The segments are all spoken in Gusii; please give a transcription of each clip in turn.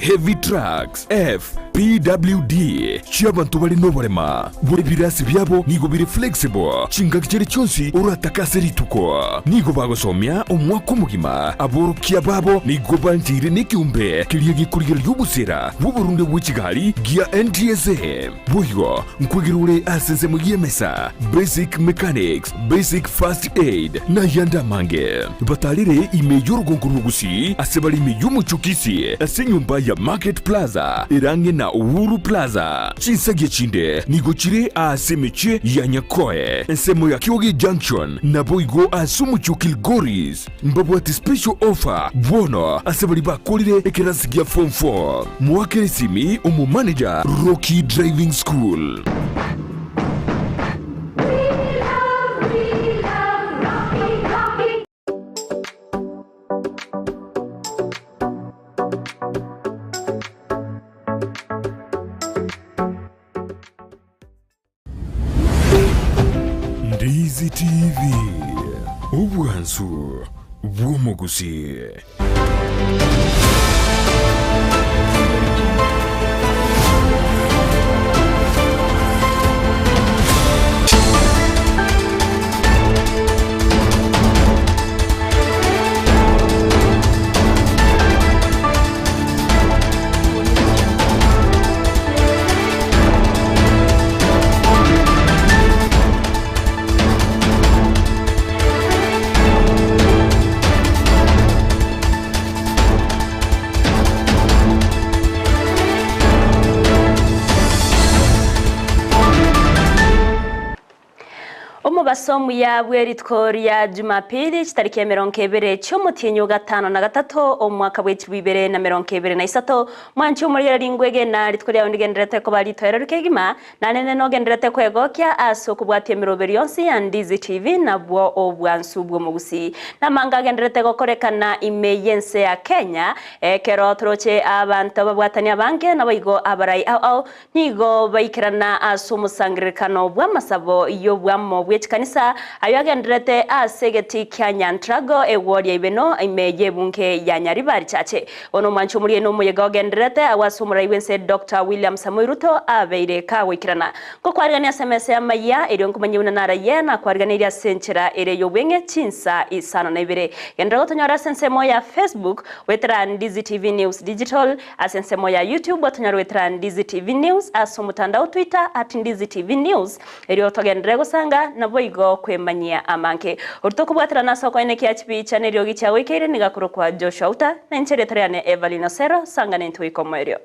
Heavy Trucks, F, PWD, chi'abanto bare noborema. Ebirasi biabo nigo bire flexible chingaki chiria chionsi oratake ase rituko. Nigo bagosomia omwaka omogima. Aborokia babo nigo bancheire nekeombe keria gekorigereria obosera bw'oborunde bwe chigari gia NTSA. Boigo nkwegera ore ase ensemo y'emesa, basic mechanics, basic first aid, na ayande amange. Batarere ime y'orogongo rwa Gusii ase bare ime y'omochie o Kisii ase enyomba ya Market Plaza ere ang'e na Uhuru Plaza. Chinsagia chinde nigo chire aase emechie ya Nyakoe, ensemo ya Kioge Junction, naboigo ase omochie o Kilgoris. Mbabwate special offer bono ase baria bakorire ekerasi gia form 4. Moakere esimi omomanager Rocky Driving School. Ndizi TV, obwansu bw'omogusii. Omobaso omuya bwe rituko ria Jumapili chitariki emerongo ebere chi'omotienyi o gatano na gatato omwaka bw'echilifu ibere na merongo ebere na isato, mwanche omorigereria ngwegena rituko riao ndigendererete koba ritoereru kegima, Nanene nogendererete kwegokia ase okobwatia emeroberi yonsi ya Ndizi TV nabwo obwansu bw'omogusii. Namanga agendererete gokorekana ime y'ense ya Kenya, ekero toroche abanto babwatani abange naboigo abarai ao ao nigo baikerana ase omosangererekano bw'amasabo y'obwamo bwe chikanisa ayio agendererete ase egetii kia Nyantrago egworia Ibeno ime y'ebunge ya Nyaribari Chache. Bono omwancho omoria nomoyega ogendererete agwo ase omorai bw'ense Doctor William Samoei Ruto abeire kagoikerana. Nkokwarigania ase emesa y'amayia, erio nkomanye buna narayie, nakwariganeirie ase enchera ere y'obweng'e chinsa isano na ibere. Genderera gotonyora ase ensemo ya Facebook, goetera Ndizi TV News Digital, ase ensemo ya YouTube otonyore goetera Ndizi TV News, ase omotandao Twitter at Ndizi TV News, Erio togenderere gosanga, naboigo kwemanyia amange. Oria tokobwaterana ase okoenekia chibicha na eriogi chiagoikeire nigo akorokwa Joshua Uta, na inche erieta riane Evelyn Osero, sanga nintwe goika omoerio.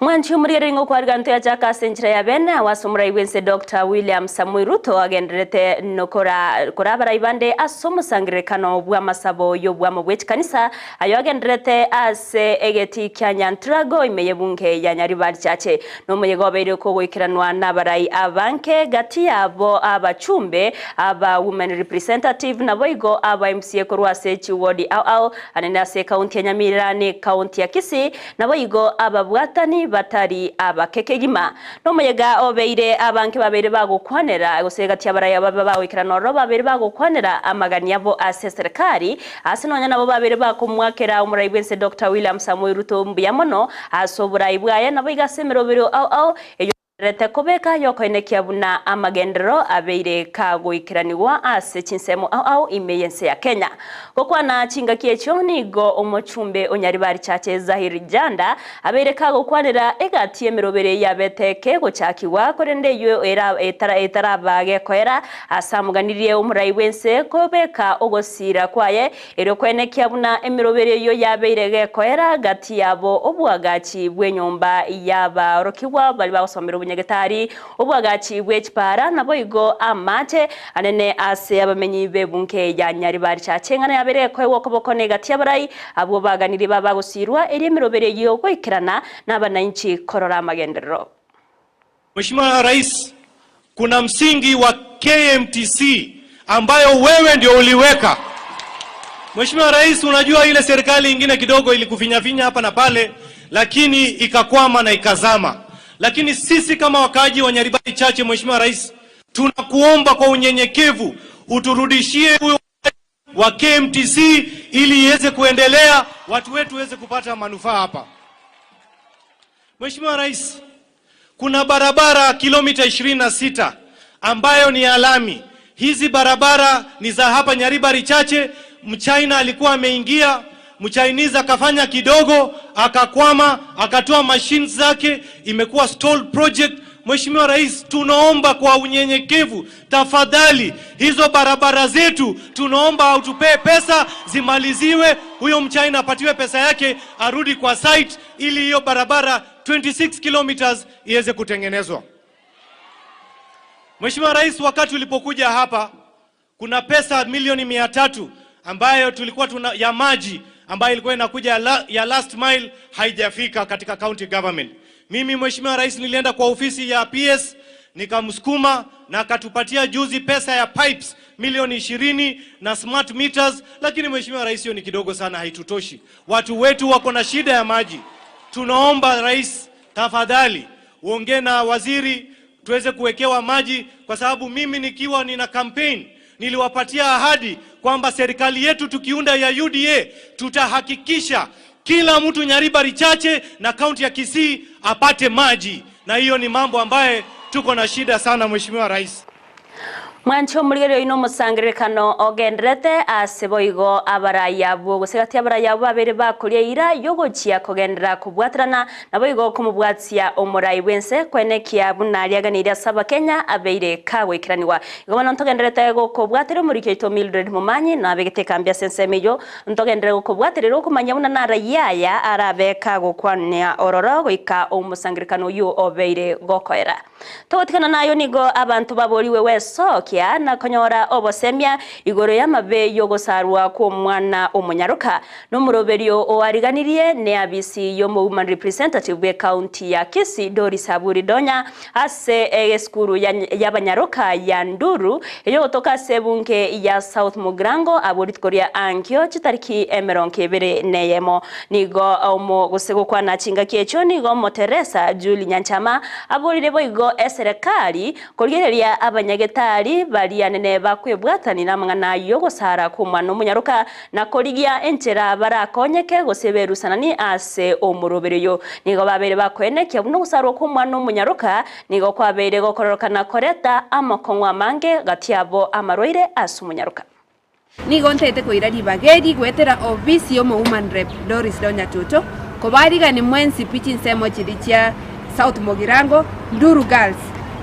Mwanchi omorigereria ng'a okwariga ntoyachaka ase enchera ya bene agwo ase omorai bw'ense Doctor William Samoei Ruto agendererete nokora kora abarai bande ase omosangererekano bw'amasabo y'obwamo bwe chikanisa ayo agendererete ase egetii kia Nyantrago ime y'ebunge ya Nyaribari Chache. Nomoyega obeire kogoikeranwa nabarai abange gati yabo abachumbe, aba women representative naboigo aba MCA korwa ase chiwodi ao ao anene ase ekaunti ya Nyamira ne ekaunti ya Kisii Naboigo ababwatani batari abake kegima. Nomoyega obeire abange babeire bagokwanera, gose gati y'abarai ababe bagoikerana ororo babeire bagokwanera amagani abo ase eserekari, ase nonya nabo babeire bakomoakera omorai bw'ense Doctor William Samoei Ruto mbuya mono ase oborai bwaye naboigo ase emeroberio ao ao eyio Rete kobeka y'okoenekia buna amagenderero abeire kagoikeranigwa ase chinsemo ao ao ime y'ense ya Kenya. Gokwana chingaki echio nigo omochumbe o Nyaribari Chache Zahir Janda abeire kagokwanera egati y'emerobere yabete kegochakigwa korende eyio etaraba gekoera ase amoganirie omorai bw'ense kobeka ogosira kwaye Erio koenekia buna emeroberi eyio yabeire gekoera gati yabo oboagachi bw'enyomba y'abaorokigwa baria bagosomera obonyagetari, oboagachi bwe chipaara, naboigo amache anene ase abamenyi b'ebunke ya Nyaribari Chache. Eng'ana yabeire gekoegwa okoboko negati y'abarai abwo baganirie babagosiirwa, erio emeroberi eyio goikerana nabananchi korora amagenderero. Mheshimiwa Rais, kuna msingi wa KMTC ambayo wewe ndio uliweka. Mheshimiwa Rais, unajua ile serikali ingine kidogo ilikufinyafinya hapa na pale, lakini ikakwama na ikazama. Lakini sisi kama wakaaji wa Nyaribari Chache, Mheshimiwa Rais, tunakuomba kwa unyenyekevu uturudishie huyo wa KMTC ili iweze kuendelea, watu wetu waweze kupata manufaa hapa. Mheshimiwa Rais, kuna barabara kilomita 26 ambayo ni ya lami. Hizi barabara ni za hapa Nyaribari Chache. Mchina alikuwa ameingia, Mchinese akafanya kidogo, akakwama, akatoa machines zake, imekuwa stalled project. Mheshimiwa Rais, tunaomba kwa unyenyekevu, tafadhali hizo barabara zetu tunaomba utupee pesa zimaliziwe, huyo mchina apatiwe pesa yake arudi kwa site, ili hiyo barabara 26 kilometers iweze kutengenezwa. Mheshimiwa Rais, wakati ulipokuja hapa kuna pesa milioni 300 ambayo tulikuwa tuna, ya maji ambayo ilikuwa inakuja ya last mile haijafika katika county government. Mimi Mheshimiwa Rais nilienda kwa ofisi ya PS nikamsukuma na akatupatia juzi pesa ya pipes milioni 20 na smart meters, lakini Mheshimiwa Rais, hiyo ni kidogo sana, haitutoshi. Watu wetu wako na shida ya maji. Tunaomba Rais, tafadhali uongee na waziri tuweze kuwekewa maji, kwa sababu mimi nikiwa nina campaign niliwapatia ahadi kwamba serikali yetu tukiunda ya UDA tutahakikisha kila mtu Nyaribari Chache na kaunti ya Kisii apate maji, na hiyo ni mambo ambaye tuko na shida sana, Mheshimiwa Rais. Mwancho omorigererio oino omosangererekano ogenderete ase boigo abaraya abwo gose gati abaraya abwo babere bakoria eira yogochia kogendera kobwaterana nabo igo komobwatia omorai bwense kwenekia buna ariaganirie ase abakenya abeire kagoikeraniwa. Igo bono ntogenderete gokobwatera omoriki oito Mildred Momanyi nabegete ekambi ase ensemo eywo ntogenderere gokobwaterera okomanya buna naraiya aya arabe kagokwania ororo goika omosangererekano oywo obeire gokoera. Togotigana nayo nigo abanto baboriwe wesokia na konyora obosemia igoro y'amabe yogosarwa kw'omwana omonyaroka n'omuroberio oariganirie ne abisi y'omo woman representative bwe county ya Kisii Doris Aburi Donya ase esukuru y'abanyaroka ya Nduru eyogotoka ase ebunge ya South Mugirango abwo rituko ria ankio chitariki emerongo ebere neyemo nigo omo gose gokwana chingaki echio nigo omo Teresa Julie Nyanchama aborire boigo eserekari korigereria abanyagetari barianene bakwebwatani namang'ana yogosara kw'omwana omonyaroka na korigia enchera barakonyeke gose berusanani ase omoroberio nigo babere bakoenekia buna ogosarwa kw'omwana omonyaroka nigo kwabeire gokororokana koreta amakong'u amange gati abo amarwaire ase omonyaroka. Nigo ntete koira ribaga eri goetera ofisi y'omo woman rep Doris Donya Toto, kobarigani mwensi pi chinsemo chiria chia South Mugirango, Nduru Girls,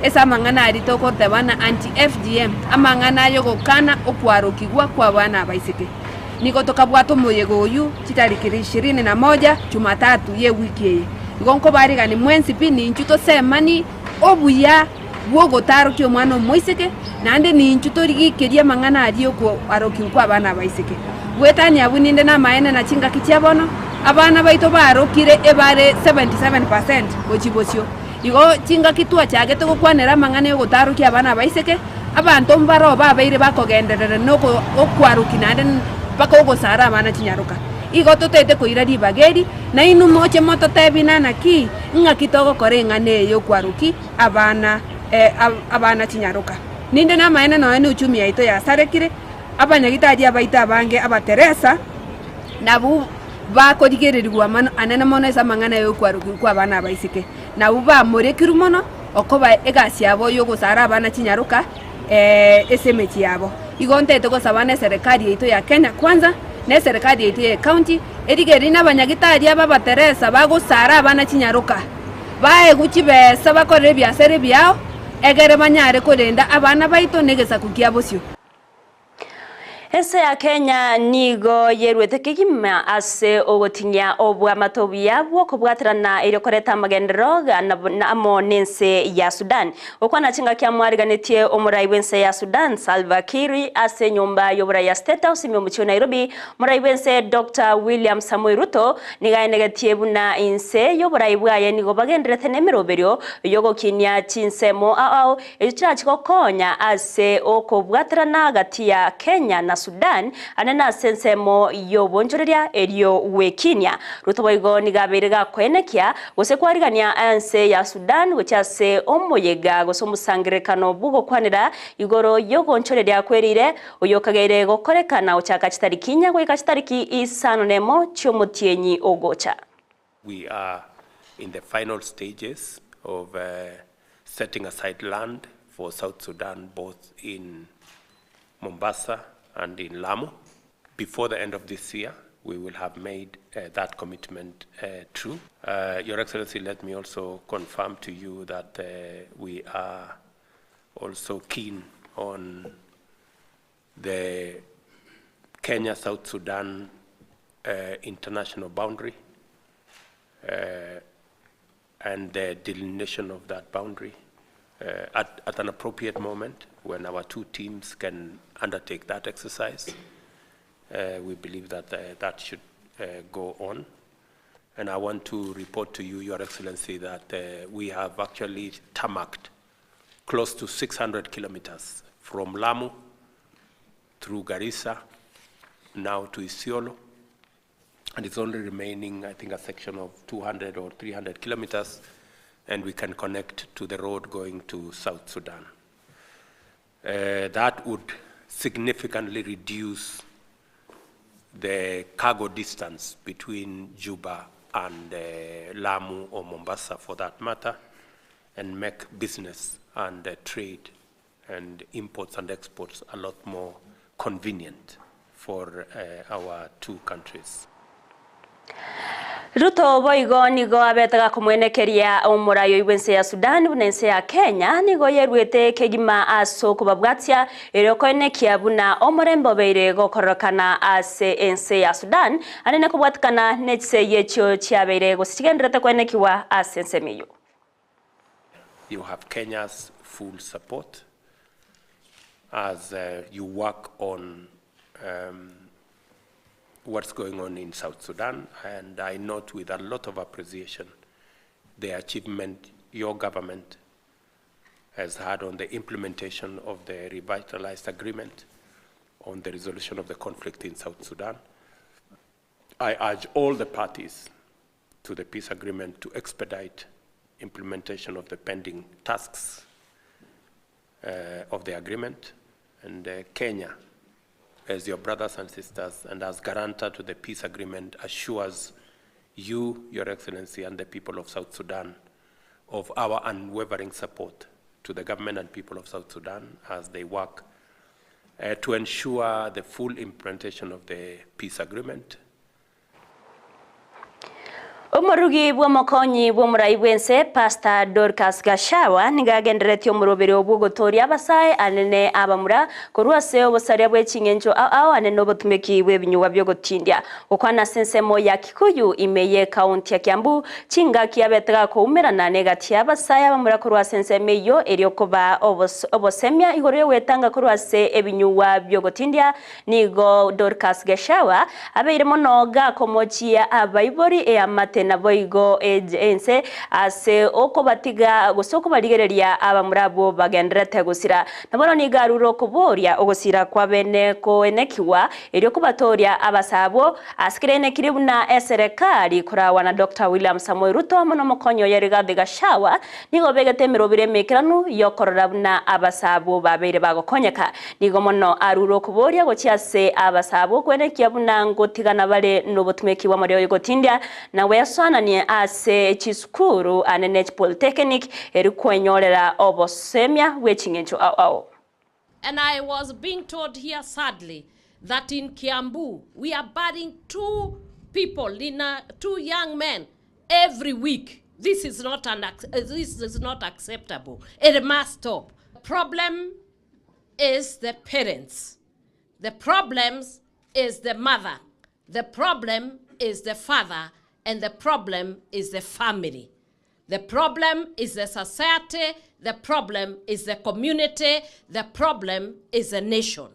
ase amang'ana aria togoteba na anti FGM, amang'ana aya ogokana okwarokigwa kw'abana abaiseke. Nigo tokabwata omoyega oyio chitariki ishirini na moja Jumatatu y'ewiki eye. Igo nkobarigani mwensi pi ninchu tosemani obuya bw'ogotarokia omwana omoiseke, naende ninchu torigikerie amang'ana aria okwarokigwa kw'abana abaiseke. Goetania abwo ninde namaene na chingaki chia bono, abana baito barokire ebare 77% gochia bosio. Igo chingaki twachagete gokwanera amang'ana y'ogotarokia abana abaiseke, abanto mbaro babeire bakogenderera na okwarokia naende mpaka ogosara abana chinyaroka. Igo totaete koira ribaga eri, nainwe moche mototebi nana ki, ng'aki togokora eng'ana eye y'okwarokia abana abana chinyaroka. Ninde namaene nonya na uchumi yaito yasarekire, abanyagitari abaito abange abateresa, nabwo bakorigererigwa mono anene mono ase amang'ana y'okwarokigwa kw'abana abaiseke. Nabwo bamorekirwe mono okoba egasi yabo y'ogosara abana chinyaroka ase emechie yabo. Igo ntaete gosaba na eserekari yaito ya Kenya kwanza, na eserekari yaito ya ecounty, erigereria na abanyagitari aba abateresa bagosara abana chinyaroka, baegwe chibesa bakorere ebiasara ebiao, egere banyare korenda abana baito na egesaku kia bosio. Ense ya Kenya nigo yeruete kegima ase ogotinyia obwamato obuya bw'okobwaterana erio koreta amagenderero amo n'ense ya Sudan. Gokwana chingaki amwariganetie omorai bw'ense ya Sudan Salva Kiir ase enyomba y'oborai ya State House ime omochie o Nairobi, omorai bw'ense Doctor William Samoei Ruto nigo aenegetie buna inse y'oborai bwaye nigo bagendererete nemeroberio y'ogokinia chinsemo ao ao echio chirachi gokonya ase okobwaterana gati ya Kenya na Sudan anene ase ensemo y'obonchoreria erio gwekinia. Ruto boigo nigo abeire gakoenekia gose kwarigania ense ya Sudan gochia ase omoyega gose omosangererekano bw'ogokwanera igoro y'ogonchoreria kwerire oyokageire gokorekana gochaka chitariki inya goika chitariki isano nemo chi'omotienyi ogocha. We are in the final stages of setting aside land for South Sudan both in Mombasa and in Lamu. Before the end of this year, we will have made that commitment true. Your Excellency, let me also confirm to you that we are also keen on the Kenya-South Sudan international boundary and the delineation of that boundary at, at an appropriate moment when our two teams can undertake that exercise. We believe that that should go on. And I want to report to you, Your Excellency, that we have actually tarmacked close to 600 kilometers from Lamu through Garissa now to Isiolo. And it's only remaining, I think, a section of 200 or 300 kilometers, and we can connect to the road going to South Sudan. That would significantly reduce the cargo distance between Juba and Lamu or Mombasa for that matter, and make business and trade and imports and exports a lot more convenient for our two countries. Ruto boigo nigo abete gakomwenekeria omorayo bw'ense ya Sudan buna ense ya Kenya nigo yerwete kegima ase okobabwatia ere okoenekia buna omorembe obeire gokorokana ase ense ya Sudan anene kobwatikana n'echisegi echio chiabeire gose chigenderete koenekiwa ase ensemo eyio. You have Kenya's full support as you work on what's going on in South Sudan, and I note with a lot of appreciation the achievement your government has had on the implementation of the revitalized agreement on the resolution of the conflict in South Sudan. I urge all the parties to the peace agreement to expedite implementation of the pending tasks of the agreement, and Kenya, as your brothers and sisters and as guarantor to the peace agreement, assures you, Your Excellency, and the people of South Sudan of our unwavering support to the government and people of South Sudan as they work to ensure the full implementation of the peace agreement. Omorugi bw'omokonyi bw'omorai bw'ense Pastor Dorcas Gashawa nigo agenderetie omorobere obwo ogotoria abasae anene abamura korwa ase obosaria bwe ching'encho ao ao anene obotumeki bw'ebinyugwa biogotindia gokwana ase ensemo ya Kikuyu ime ye ekaunti ya Kiambu chingaki abete gakoumerana negati ya abasae abamura korwa ase ensemo eyio erio okoba obosemia igoro yogwetanga korwa ase ebinyugwa biogotindia nigo Dorcas Gashawa abeire mono gakomochia abaibori eamate naboigo ense ase okobatiga gose okobarigereria abamura abwo bagenderete gosira. Nabono nigo arure okoboria ogosira kwa bene koenekiwa erio kobatoria abasabwo ase kerenekire buna eserekari korawa na Dr. William Samoei Ruto amo na omokonyi oye Rigathi Gachagua nigo begete emerobere emekeranu yokorora buna abasabwo babeire bagokonyeka. Nigo mono arure okoboria gochia ase abasabwo kwenekia buna ngotigana bare nobotumeki bwa morio gotindia na wesoananie ase chisukuru anene polytechnic eri kwenyorera obosemia bwe ching'encho ao ao. And I was being told here, sadly, that in Kiambu, we are burying two people, two young men, every week. This is not, an, this is not acceptable. It must stop. The problem is the parents. The problems is the mother. The problem is the father. And the problem is the family. The problem is the society. The problem is the community. The problem is the nation.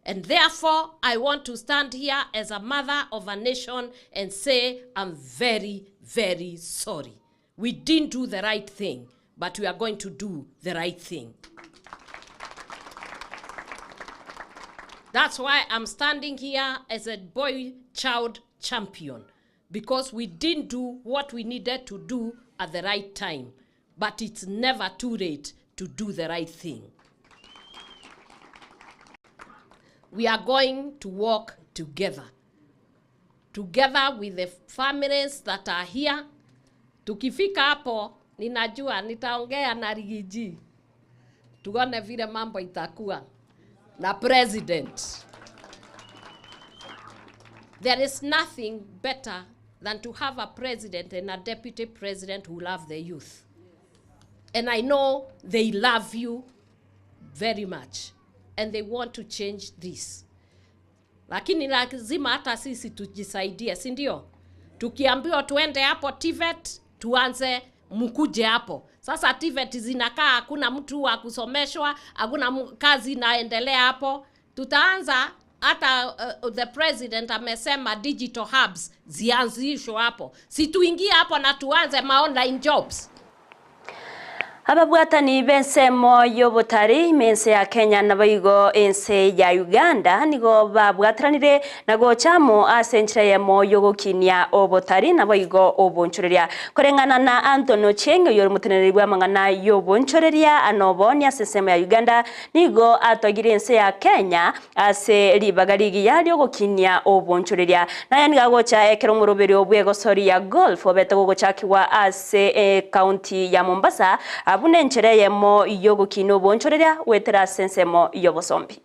And therefore, I want to stand here as a mother of a nation and say, I'm very, very sorry. We didn't do the right thing, but we are going to do the right thing. That's why I'm standing here as a boy child champion because we didn't do what we needed to do at the right time. But it's never too late to do the right thing. We are going to work together. Together with the families that are here. Tukifika hapo, ninajua nitaongea na Riggy G. Tuone vile mambo itakuwa na president. There is nothing better than to have a president and a deputy president who love the youth. And I know they love you very much and they want to change this. Lakini lazima hata sisi tujisaidie, si ndio? Tukiambiwa tuende hapo TVET, tuanze mkuje hapo. Sasa TVET zinakaa, hakuna mtu wa kusomeshwa, hakuna kazi inaendelea hapo. Tutaanza hata the president amesema digital hubs zianzishwe hapo, si tuingie hapo na tuanze ma online jobs. Ababwatani b'ensemo y'obotari mense ya Kenya naboigo ense ya Uganda nigo babwataranire na gochamo ase enchera yemo yogokinia obotari naboigo obonchoreria koreng'ana na Anthony Ochieng oyori omoteneneri bwa amang'ana y'obonchoreria anobonia ase ensemo ya Uganda nigo atogire ense ya Kenya ase ribaga rigiya riogokinia obonchoreria naye nigo agocha ekero omoroberi obwegosori ya golf obete gogochakigwa ase ekaunti ya Mombasa abuna enchera eyemo yogokina obonchoreria gwetera ase ensemo y'obosombi.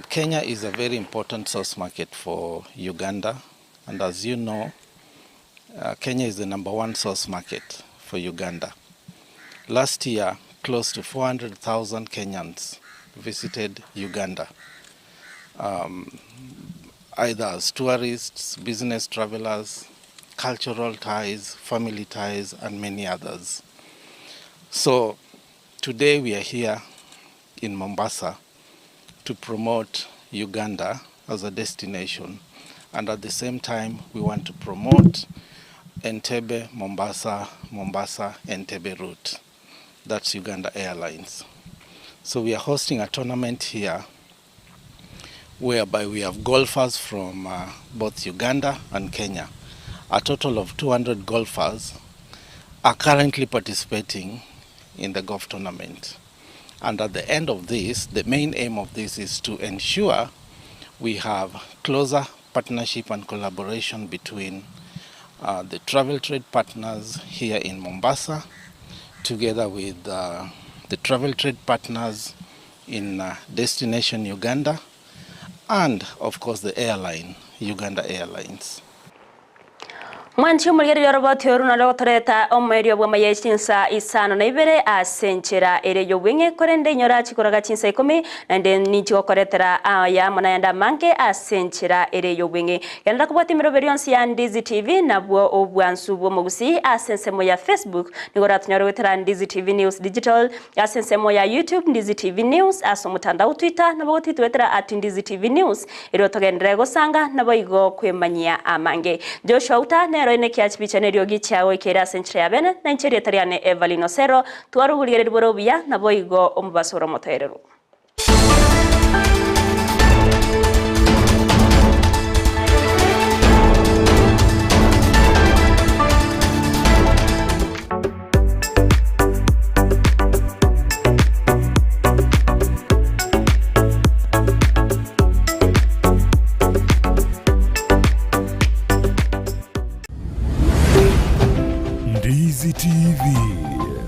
Kenya is a very important source market for Uganda, and as you know, Kenya is the #1 source market for Uganda. Last year, close to 400,000 Kenyans visited Uganda, either as tourists, business travelers, cultural ties, family ties, and many others. So today we are here in Mombasa to promote Uganda as a destination, and at the same time we want to promote Entebbe, Mombasa, Mombasa, Entebbe route. That's Uganda Airlines. So we are hosting a tournament here whereby we have golfers from both Uganda and Kenya. A total of 200 golfers are currently participating in the golf tournament. And at the end of this, the main aim of this is to ensure we have closer partnership and collaboration between the travel trade partners here in Mombasa, together with the travel trade partners in destination Uganda, and of course the airline, Uganda Airlines. Mwanchi omorigereria oroboti oru naro gotoreta omoerio bwa amaya chinsa isano na ibere ase enchera ere y'obweng'e korende inyora chikoraga chinsa 10 naende ninchigokoretera aya amo naende amange ase enchera ere y'obweng'e. Genda kobwata emeroberi yonsi ya Ndizi TV nabwo obwansu bw'omogusi ase ensemo ya Facebook nigo oratonyore goetera Ndizi TV News Digital ase ensemo ya YouTube Ndizi TV News ase omotandao Twitter nabo gotitwetera at Ndizi TV News ero togenderere gosanga nabo igo kwemanyia amange. Joshua Uta nero ine kiachibicha neryo gichago ikera ase enchera ya bene na enchera etari yane Evelyn Osero twarugurigereri boro buya nabo igo omobasoro omotoereru.